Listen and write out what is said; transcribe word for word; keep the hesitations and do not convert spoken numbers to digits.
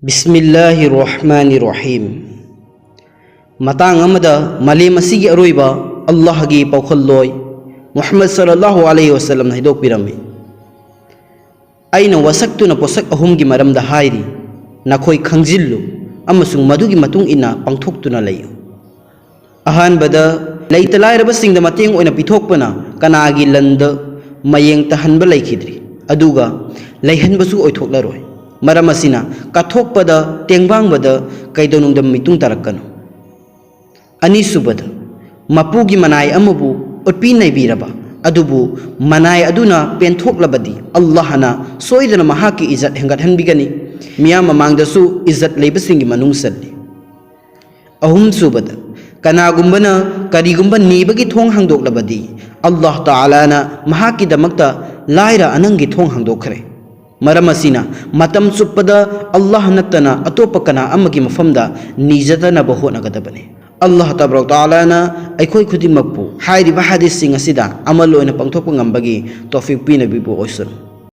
ꯕꯤꯁꯃꯤꯜꯂꯥꯍꯤꯔ ꯔꯍꯃꯥꯅꯤꯔ ꯔꯍꯤꯝ꯫ ꯃꯇꯥꯡ ꯑꯃꯗ ꯃꯥꯂꯦꯝ ꯑꯁꯤꯒꯤ ꯑꯔꯣꯏꯕ ꯑꯜꯂꯥꯍꯒꯤ ꯄꯥꯎꯈꯜꯂꯣꯏ ꯃꯨꯍꯝꯃꯗ ꯁꯜꯂꯜꯂꯥꯍꯨ ꯑꯂꯩꯍꯤ ꯋꯁꯜꯂꯝꯅ ꯍꯥꯏꯗꯣꯛꯄꯤꯔꯝꯃꯤ, "ꯑꯩꯅ ꯋꯥꯁꯛꯇꯨꯅ ꯄꯣꯠꯁꯛ ꯑꯍꯨꯝꯒꯤ ꯃꯔꯝꯗ ꯍꯥꯏꯔꯤ, ꯅꯈꯣꯏ ꯈꯪꯖꯤꯜꯂꯨ ꯑꯃꯁꯨꯡ ꯃꯗꯨꯒꯤ ꯃꯇꯨꯡ ꯏꯟꯅ ꯄꯥꯡꯊꯣꯛꯇꯨꯅ ꯂꯩꯌꯨ"꯫ ꯑꯍꯥꯟꯕꯗ, ꯂꯩꯇ ꯂꯥꯏꯔꯕꯁꯤꯡꯗ ꯃꯇꯦꯡ ꯑꯣꯏꯅ ꯄꯤꯊꯣꯛꯄꯅ ꯀꯅꯥꯒꯤ ꯂꯟꯗ ꯃꯌꯦꯡ ꯇꯥꯍꯟꯕ ꯂꯩꯈꯤꯗ꯭ꯔꯤ, ꯑꯗꯨꯒ ꯂꯩꯍꯟꯕꯁꯨ ꯑꯣꯏꯊꯣꯛꯂꯔꯣꯏ꯫ ꯃꯔꯝ ꯑꯁꯤꯅ, ꯀꯠꯊꯣꯛꯄꯗ ꯇꯦꯡꯕꯥꯡꯕꯗ ꯀꯩꯗꯧꯅꯨꯡꯗ ꯃꯤꯇꯨꯡ ꯇꯥꯔꯛꯀꯅꯨ꯫ ꯑꯅꯤꯁꯨꯕꯗ, ꯃꯄꯨꯒꯤ ꯃꯅꯥꯏ ꯑꯃꯕꯨ ꯎꯠꯄꯤ ꯅꯩꯕꯤꯔꯕ, ꯑꯗꯨꯕꯨ ꯃꯅꯥꯏ ꯑꯗꯨꯅ ꯄꯦꯟꯊꯣꯛꯂꯕꯗꯤ, ꯑꯜꯂꯥꯍꯅ ꯁꯣꯏꯗꯅ ꯃꯍꯥꯛꯀꯤ ꯏꯖꯠ ꯍꯦꯟꯒꯠꯍꯟꯕꯤꯒꯅꯤ, ꯃꯤꯌꯥꯝ ꯃꯃꯥꯡꯗꯁꯨ ꯏꯖꯠ ꯂꯩꯕꯁꯤꯡꯒꯤ ꯃꯅꯨꯡ ꯆꯜꯂꯤ꯫ ꯑꯍꯨꯝꯁꯨꯕꯗ, ꯀꯅꯥꯒꯨꯝꯕꯅ ꯀꯔꯤꯒꯨꯝꯕ ꯅꯤꯕꯒꯤ ꯊꯣꯡ ꯍꯥꯡꯗꯣꯛꯂꯕꯗꯤ, ꯑꯜꯂꯥꯍ ꯇꯥꯂꯥꯅ ꯃꯍꯥꯛꯀꯤꯗꯃꯛꯇ ꯂꯥꯏꯔ ꯑꯅꯪꯒꯤ ꯊꯣꯡ ꯍꯥꯡꯗꯣꯛꯈ꯭ꯔꯦ꯫ ꯃꯔꯝ ꯑꯁꯤꯅ, ꯃꯇꯝ ꯆꯨꯞꯄꯗ ꯑꯜꯂꯥꯍ ꯅꯠꯇꯅ ꯑꯇꯣꯞꯄ ꯀꯅꯥ ꯑꯃꯒꯤ ꯃꯐꯝꯗ ꯅꯤꯖꯗꯅꯕ ꯍꯣꯠꯅꯒꯗꯕꯅꯤ꯫ ꯑꯜꯂꯥꯍ ꯇꯕꯥꯔꯛ ꯇꯥꯂꯥꯅ ꯑꯩꯈꯣꯏ ꯈꯨꯗꯤꯡꯃꯛꯄꯨ ꯍꯥꯏꯔꯤꯕ ꯍꯗꯤꯁꯁꯤꯡ ꯑꯁꯤꯗ ꯑꯃꯜ ꯑꯣꯏꯅ ꯄꯥꯡꯊꯣꯛꯄ ꯉꯝꯕꯒꯤ ꯇꯧꯐꯤꯛ ꯄꯤꯅꯕꯤꯕ ꯑꯣꯏꯁꯅꯨ꯫